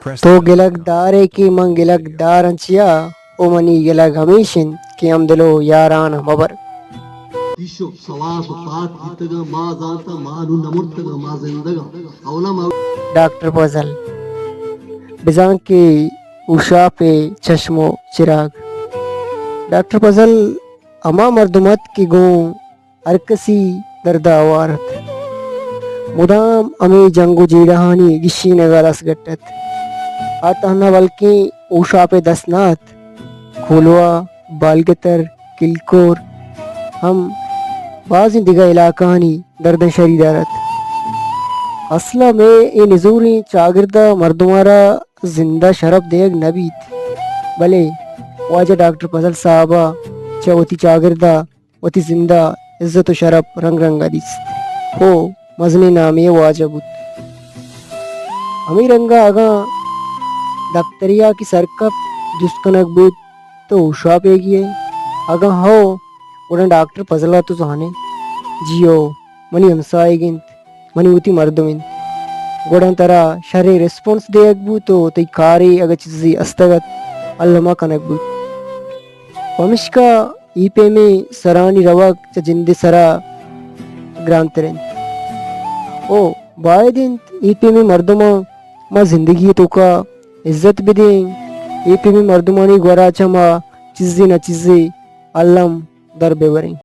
تو گلگ دار ئے کہ من گلگ دار آں چیا؟ او منی گلگ ہمیش انت کہ ہمدل و یاران مبر۔ پیش و سواس و پات بیتگاں، ما زانتاں، ما نوں نہ مرتگاں، ما زندگاں۔ اولا ما ڈاکٹر فضل، بزاں کہ اوشاپ ءِ چشم و چراگ۔ ڈاکٹر فضل ہما مردم ات کہ گوں ہر کسی درد ءَ ہوار ات۔ مدام ہمے جنگ و جیڑہانی گیشینگ ءَ دست گٹ ات۔ آ تہنا بلکیں اوشاپ ءِ دست نہ ات، کولواہ، بالگتر، کلکور ہم بازیں دگہ علاقہانی درداں شریدار ات۔ اصل ءَ مئے اے نزوریں چاگرد ءِ مردماں را زند ءِ شرپ دیگ نہ بیت، بلے واجہ ڈاکٹر فضل صاحب ءَ چہ وتی چاگرد ءَ وتی زند ءِ عزت و شرپ رنگ رنگ ءَ دیست۔ او مزنیں نامے ءِ واجہ بوت۔ ہمے رنگ ءَ اگاں دپترے ءَ کہ سر کپت جست کنگ بوت تو اوشاپ ئیگی ئے؟ اگاں ہو، گڑا ڈاکٹر فضل ءَ تو زان ئے؟ جی ہو، منی ہمساہگ انت، منی وتی مردم انت۔ گڑا ترا شریں ریسپانس دیگ بوت و تئی کارے اگاں چیزے استگ ات، الما کنگ بوت۔ پمشکا اے پیمیں سرانی روگ چہ جند ءِ سرا گرانتر انت۔ او باید انت اے پیمیں مردماں ما زندگی ءِ توکا عزت بدیں، اے پیمیں مردمانی گورا چہ ما چیزے نہ چیزے الم در ببریں۔